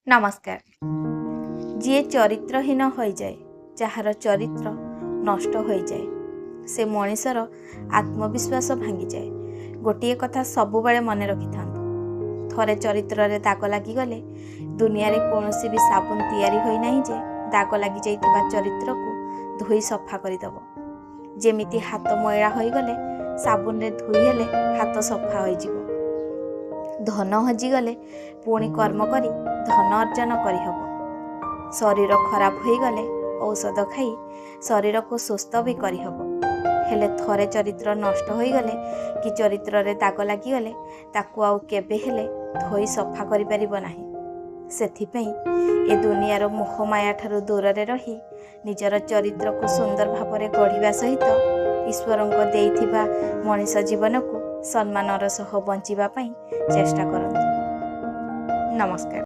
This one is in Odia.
ନମସ୍କାର। ଯିଏ ଚରିତ୍ରହୀନ ହୋଇଯାଏ, ଯାହାର ଚରିତ୍ର ନଷ୍ଟ ହୋଇଯାଏ, ସେ ମଣିଷର ଆତ୍ମବିଶ୍ୱାସ ଭାଙ୍ଗିଯାଏ। ଗୋଟିଏ କଥା ସବୁବେଳେ ମନେ ରଖିଥାନ୍ତୁ, ଥରେ ଚରିତ୍ରରେ ଦାଗ ଲାଗିଗଲେ ଦୁନିଆରେ କୌଣସି ବି ସାବୁନ ତିଆରି ହୋଇନାହିଁ ଯେ ଦାଗ ଲାଗିଯାଇଥିବା ଚରିତ୍ରକୁ ଧୋଇ ସଫା କରିଦେବ। ଯେମିତି ହାତ ମଇଳା ହୋଇଗଲେ ସାବୁନରେ ଧୋଇ ହେଲେ ହାତ ସଫା ହୋଇଯିବ। ଧନ ହଜିଗଲେ ପୁଣି କର୍ମ କରି ଧନ ଅର୍ଜନ କରିହେବ। ଶରୀର ଖରାପ ହୋଇଗଲେ ଔଷଧ ଖାଇ ଶରୀରକୁ ସୁସ୍ଥ ବି କରିହେବ। ହେଲେ ଥରେ ଚରିତ୍ର ନଷ୍ଟ ହୋଇଗଲେ କି ଚରିତ୍ରରେ ଦାଗ ଲାଗିଗଲେ ତାକୁ ଆଉ କେବେ ହେଲେ ଧୋଇ ସଫା କରିପାରିବ ନାହିଁ। ସେଥିପାଇଁ ଏ ଦୁନିଆର ମୋହମାୟା ଠାରୁ ଦୂରରେ ରହି ନିଜର ଚରିତ୍ରକୁ ସୁନ୍ଦର ଭାବରେ ଗଢ଼ିବା ସହିତ ଈଶ୍ୱରଙ୍କ ଦେଇଥିବା ମଣିଷ ଜୀବନକୁ ସମ୍ମାନର ସହ ବଞ୍ଚିବା ପାଇଁ ଚେଷ୍ଟା କରନ୍ତୁ। ନମସ୍କାର।